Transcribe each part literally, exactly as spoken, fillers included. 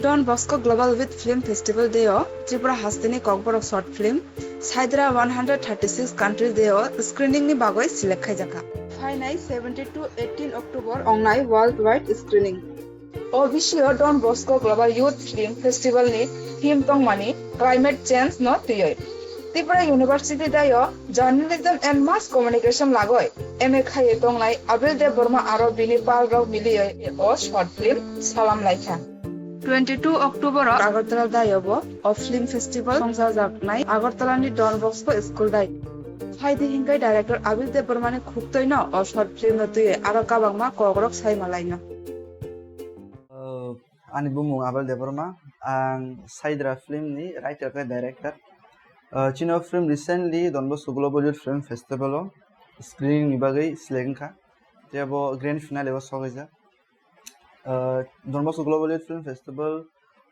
Don Bosco Global Youth Film Festival Day o Tripura hasteni kokborok short film Saidra one hundred thirty six country day o screening ni bagwi select khaijakha. Phainai seventeen to eighteen October ongnai worldwide screening. O bisio Don Bosco Global Youth Film Festival ni theme tongmani climate change no twiwi. Tripura University dayo Journalism and Mass Communication lagoi M A khaiwi tongnai Abil Debbarma aro bini pal rok miliwi o short film salam laikha. Twenty two October o Agartala dayo bo o film festival songjajaknai Agartala ni Don Bosco School dai. Phaidi hinkai director Abil Debbarma ni khuktoi no o short film no twiwi aro kabangma kokrok sai malaino. Ani bumung Abel Debbarma, ang Saidra film ni writer tei director. Chini o film recently Don Bosco Global Youth Film Festival o screening ni bagwi select wngkha. Tei abo grand finale o sogwijak. Don Bosco Global Youth Film Festival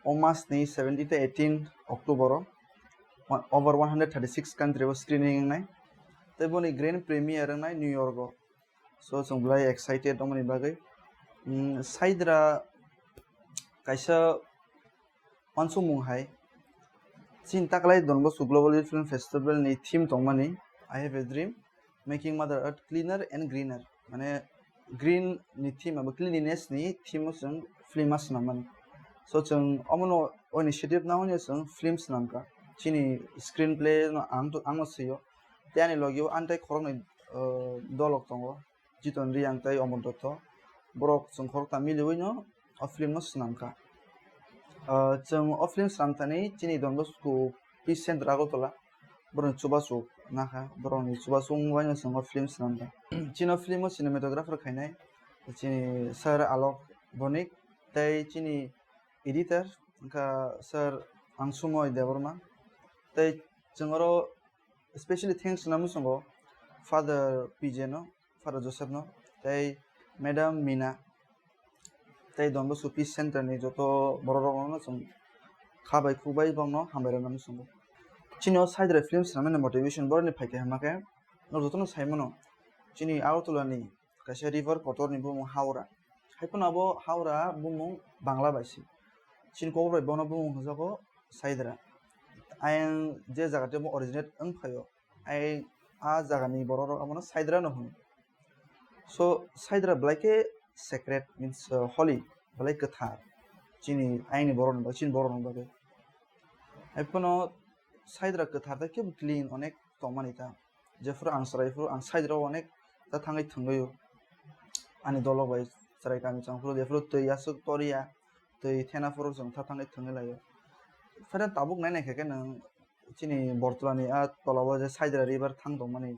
o mas ni seventeen to eighteen October o over one hundred thirty six country o screening wngnai. Tei boni grand premiere wngnai New York o. So chwng belai excited omoni bagwi. Saidra kaisa uansukmung hai. Chini taklai Don Bosco Global Youth Film Festival ni theme tongmani I have a dream, making Mother Earth cleaner and greener. Mane green ni theme abo cleanliness ni theme o chwng film ma swnammani. So chwng omono o initiative nahonyo chwng film swnamkha. Chini screenplay no ang to ang no swiyo. Tei ani logi o ani tei khoroknwi dolok tongo, Jiton Reang tei Omor Dotto. Borok chwng khoroktham miliwino o film no swnamkha. Chwng o film swnamthani chini Don Bosco Peace Center Agartala, borokni chubasuk nakha, borokni chubasuk wngbaino chwng o film swnamkha. Chini o film o cinematographer khainai chini Sir Alok Bonik tei chini editor wngkha Sir Angsumoi Debbarma. Tei chwng oro specially thanks hwnna muchungo Father P J no, Father Joseph no, tei Madam Mina, tei Don Bosco Peace Center ni joto borok rok no chwng kha bai khuk bai bokno hambai rwna muchungo. Chini o Saidra film swnamani motivation borok ni phaikha hwnma khe, norok joto no sai mano, chini Agartala ni kaisa river kotor ni bumung Howrah. Hai phano abo Howrah bumung Bangla bai se. Chini kokborok bai bono bumung hwnjago Saidra. Ayang je jaga tei bo originate wng phaio, ayang a jaga ni borok rok abono Saidra no hwno. So Saidra belai khe sacred, means holy, belai kwthar chini ayang ni borok ni bagwi, chini borok ni bagwi. Hai phano Saidra kwthar tei khe clean onek tongmani ta. Jephuru ang chwrai phuru ang Saidra o onek ta thangwi thwngwi o. Ani dolok bai chwrai kami chang phuru jephuru twi aswk toriya, twi thena phuru chwng ta thangwi thwngwi lai o. Phano tabuk nai nai khe khe nwng chini Bortolani a tola o je Saidra river thang tongmani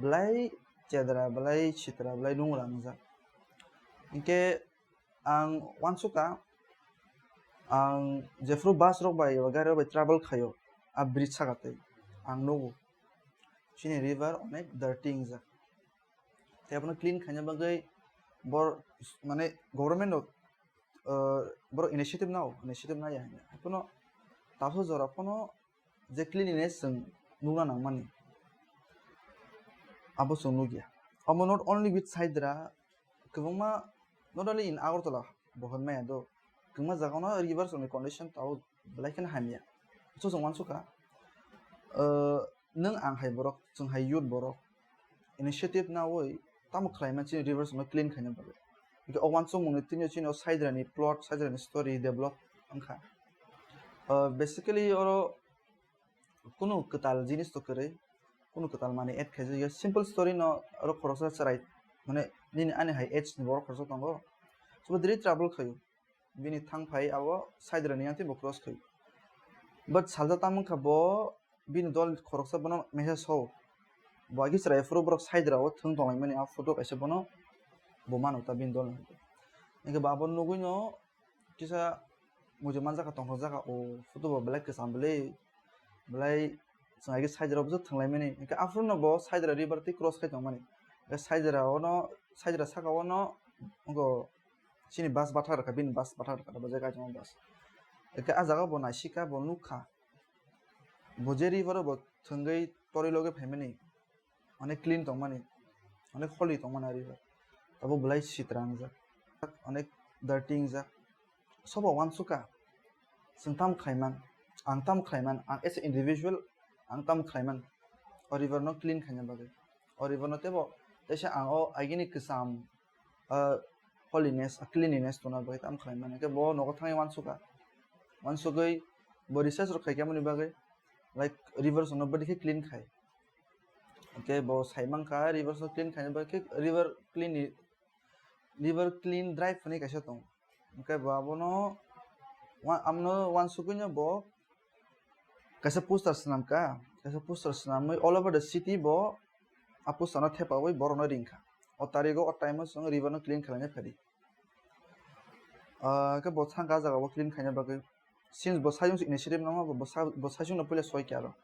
belai chedra, belai sitra, belai nungra wngjak. Hinkhe ang uansukha, ang jephuru bus rok bai eba gari rok bai travel khaio, a bridge saka tei ang nugo chini river onek dirty wngjak. Tei abono clean khaina bagwi bor mane government rok borok initiative nao, initiative naiya hwnwi. Haiphano tabuk jora phano je cleanliness chwng nukna nangmani, abo chwng nukya. Abo not only with Saidra, kwbangma, not only in Agartala, bo hwn maya do, kwbangma jagao no rivers ni condition tabuk belai kheno hamya. So chwng uansukha, nwng ang hai borok, chwng hai youth borok, initiative nawi tamo khlai man chini rivers no clean khaina bagwi. Hwnkhe o uansukmung ni tini chini o Saidra ni plot, Saidra ni story develop wngkha. Basically oro kunu kwtal jinis to kwrwi, kunu kwtal manwi add khaijak ya, simple story no oro khoroksa chwrai, mane nini ani hai age ni borok khoroksa tongo, so bo diri travel khaio, bini thang phai abo Saidra ni yangtwi bo cross khaio, but salsa tamo wngkha bo bini dol khoroksa bono message sao, bo agi chwrai phuru borok Saidra o thwng tonglaimani a photo kaisa bono bo mano ta bini dol ni. Hwnkhe bo abo nugwi no kisa muitu manjak kha tongthok jak kha, o photo bo belai kwcham bwle, belai chwng hai khe Saidra o bwswk thwnglaimani. Hwnkhe aphuru no bo Saidra river twi cross khai tongmani. Hwnkhe Saidra o no, Saidra saka o no wngkha chini bus bathar rwkha, bini bus bathar rwkha, bo je kaisa bus. Hwnkhe ah jaga o bo naisik kha, bo nuk kha, bo je river o bo thwngwi torwi logwi phaimani. Onek clean tongmani, onek holy tongmani a river. Abo belai sitra wngjak, onek dirty wngjak. Sobo uansukha, Chwng tamo khlaiman, ang tamo khlaiman, ang as a individual ang tamo khlaiman, o river no clean khaina bagwi, o river no teibo teisa ang o agini kwcham, ah, holiness, ah, cleanliness tongna bagwi tamo khlaiman. Hwnkhe bo nogo thangwi uansukha, uansugwi bo research rok khaikha mani bagwi, like, river chwngno bwdikhe clean khai. Hwnkhe bo saimankha river chwngno clean khaina bagwi khe river clean ni, river clean drive hinwi kaisa tongo. Hwnkhe bo abono wa-, amno uansugwino bo kaisa poster swnamkha, kaisa poster swnamwi all over the city bo a poster no thepawi borokno ringkha. O tarigo, o time o chwng river no clean khlaina phadi. Ah, khe bo thangkha, ah jaga bo clean khaina bagwi. Since bo sajwng initiative nangma, bo sa-, bo sajwng no puila soikha aro.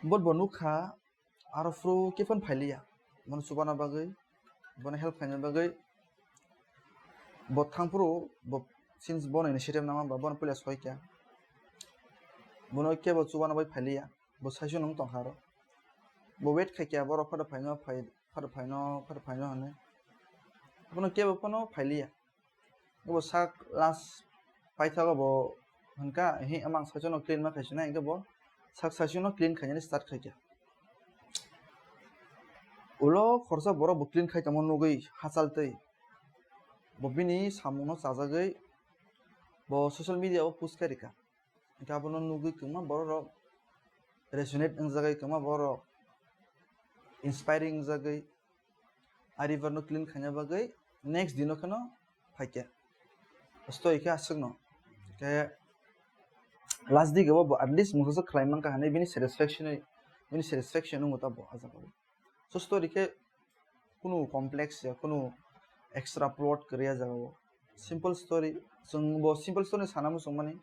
But bo nukha, aro phuru khe phano phailiya. Bono chubana bagwi, bono help khaina bagwi. Bo thangphuru, bo, since bono initiative nangma, ba bono puila soikha. Bono khe bo chubana bai phailiya. Bo sajwng no tongkha aro. Bo wait khaikha, borok phado phaino, phai, phado phaino, phado phaino hinwi. Bono khe bo phano phailiya. Bo sak last paithago bo hwnkha, "Hi, amang saichung no clean ma khaisina," hwnkhe bo sak saichung no clean khainani start khaikha. Ulo khorsa borok bo clean khai tongma nugwi hachal twi bo bini samung no chajagwi bo social media o post khai rikha. Hwnkhe abono nugwi kwbangma borok rok resonate wngjagwi, kwbangma borok rok inspiring wngjagwi, a river no clean khaina bagwi next dino kheno phaikha. Stoi khe aswkno. Khe last dige bo at least mungsa khlai mankha hinwi bini satisfaction, bini satisfaction wngo ta bo ah jaga o. So story khe kunu complex ya, kunu extra plot kwrwi ah jaga o. Simple story, chwng bo simple story sana muchung mani.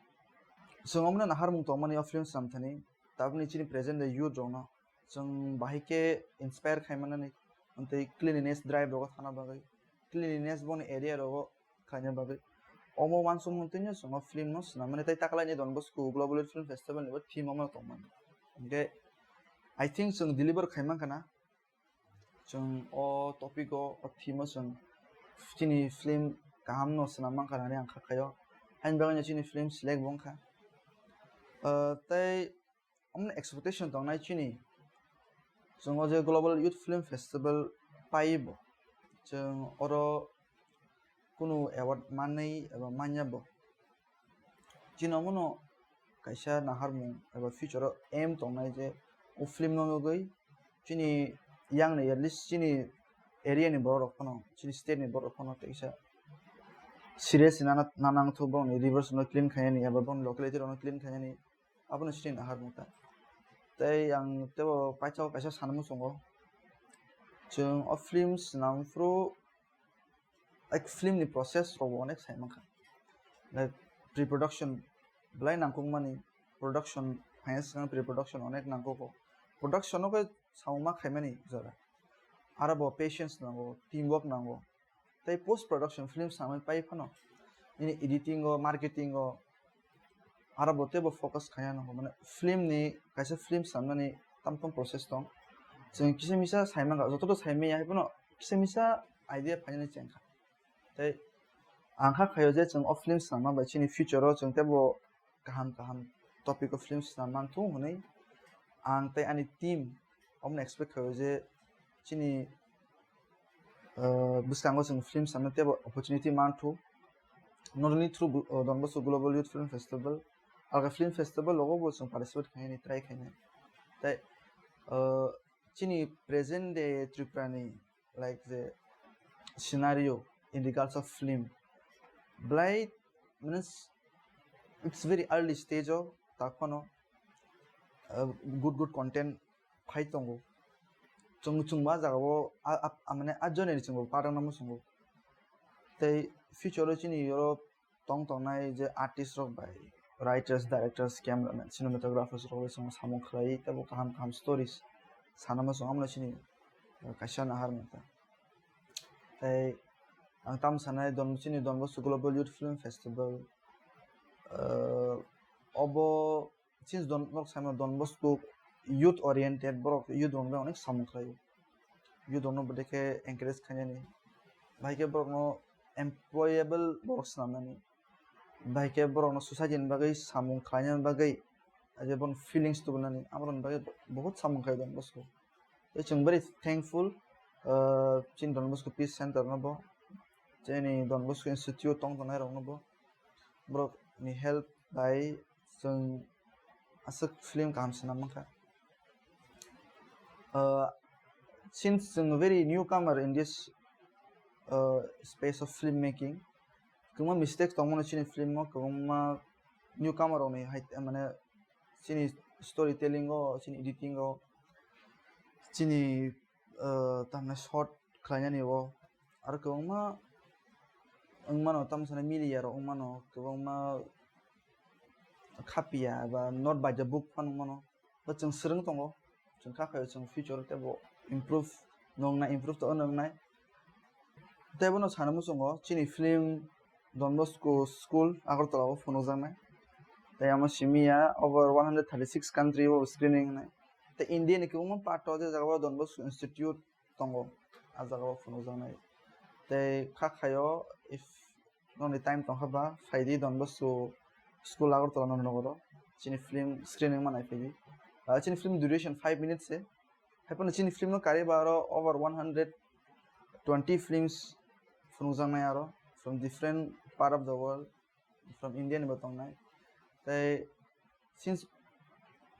Chwng omono naharmung tongmani o film swnam thani, tabukni chini present day youth rokno chwng bahai khe inspire khai manani, tei cleanliness drive rogo thana bagwi, cleanliness boni area rogo khaina bagwi. Omo uansukmung twino chwng o film no swnam mani, tei taklaini Don Bosco Global Youth Film Festival ni bo theme omo tongmani. Hwnkhe I think chwng deliver khai mankha na, chwng o topic o, o theme o chwng chini film kaham no swnam mankha hinwi ang kha khaio, haini bagwino chini film select bo wngkha. Ah, tei omo expectation tongnai chini, chwng o je Global Youth Film Festival pai bo, chwng oro kunu award manwi eba manya bo, chini omono kaisa naharmung eba future o aim tongnai je o film no nugwi chini yang ni, at least chini area ni borok rok phano, chini state ni borok rok phano teisa serious nana, nanang thok borok ni rivers no clean khainani eba borok ni locality rok no clean khainani, abono chini naharmung ta. Tei ang teibo paithago kaisa sanmung chwngo, chwng o film swnam phuru like film ni process rok bo onek sai mankha, like pre-production belai nangkukmani, production phaina swkang pre-production onek nangkugo, production no khe samung ma khaimani jora, aro bo patience nango, team work nango, tei post production film samani pai phano nini editing o, marketing o, aro bo teibo focus khaina nango, mane film ni kaisa film samnani tam tam process tong. Chwng kisa misa sai mankha, joto to sai maya hai phano kisa misa idea phainani chengkha. Tei ang kha khaio je chwng o film swnamma bai chini future o chwng teibo kaham kaham topic o film swnam manthu hwnwi ang tei ani team omono expect khaio je chini, uh, bwskango chwng film swnamna teibo opportunity manthu, not only through glo-, uh, Don Bosco Global Youth Film Festival, alga film festival rogo bo chwng participate khainani try khainai. Tei, uh, chini present day Tripura ni like the scenario in regards of film, belai, means, it's very early stage o, takhwno, uh, good good content phai tongo. Chwng chwngma jagao a, a, a, mane a journey ni chwngbo padang namo chwngbo. Tei future o chini oro tong tongnai je artist rok bai, writers, directors, cameraman, cinematographers rok bai chwng samung khlai tei bo kaham kaham stories sanama chwng amno chini, uh, kaisa nahar mata. Tei ang tam sanai Don, chini Don Bosco Global Youth Film Festival, uh, obo since Don, nok sama Don Bosco youth oriented, borok youth rok bai onek samung khlai. Youth rokno bwdekhe encourage khainani, bahai khe borokno employable borok swnamnani. Bahai khe borokno society ni bagwi samung khlaina bagwi, je bon feelings tubunani, amoroni bagwi bo-, bohut samung khai Don Bosco. Tei chwng very thankful, uh, chini Don Bosco Peace Center no bo, chini Don Bosco Institute tong tongnai rok no bo, borok ni help bai chwng aswk film kaham swnam mankha. Uh, since chwng very newcomer in this, uh, space of filmmaking, kwbangma mistakes tongmano chini film o, kwbangma newcomer rokni hai, mane, chini storytelling o, chini editing o, chini, uh, tamni shot khlainani o, aro kwbangma wngmano, tamo sana miliya rok wngmano, kwbangma khapiya ba not by the book phano wngmano. Bo chwng swrwng tongo, chwng kha khaio chwng future teibo improve nwngnai, improve to nwngnai. Tei bono sana muchungo chini film Don Bosco School Agartala o phunukjaknai. Tei amo simi ya over one hundred thirty six country o screening wngnai. Tei India ni kwbangma part o je jaga o Don Bosco Institute tongo, a jaga o phunukjaknai. Tei kha khaio, if nokni time tongkha ba, phaidi Don Bosco School Agartala no nogoro. Chini film screening manai phaidi. Ah, chini film duration five minutes se. Haiphano chini film no kari ba aro over one hundred twenty films phunukjaknai aro from different part of the world, from India ni bo tongnai. Tei since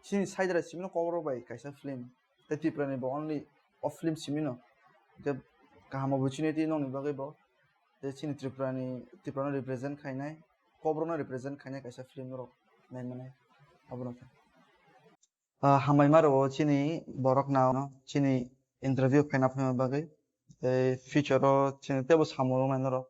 chini saidra simino Kokborok bai kaisa film, tei Tripura ni bo only o film simino. Tei kaham opportunity nokni bagwi bo. Tei chini Tripura ni, Tripura no represent khainai, Kokborok no represent khainai kaisa film rok nai mane abono khe. Ah, hambai ma rwo chini borok no, chini interview khaina phaima bagwi. Tei future o chini teibo samung rok nai norok.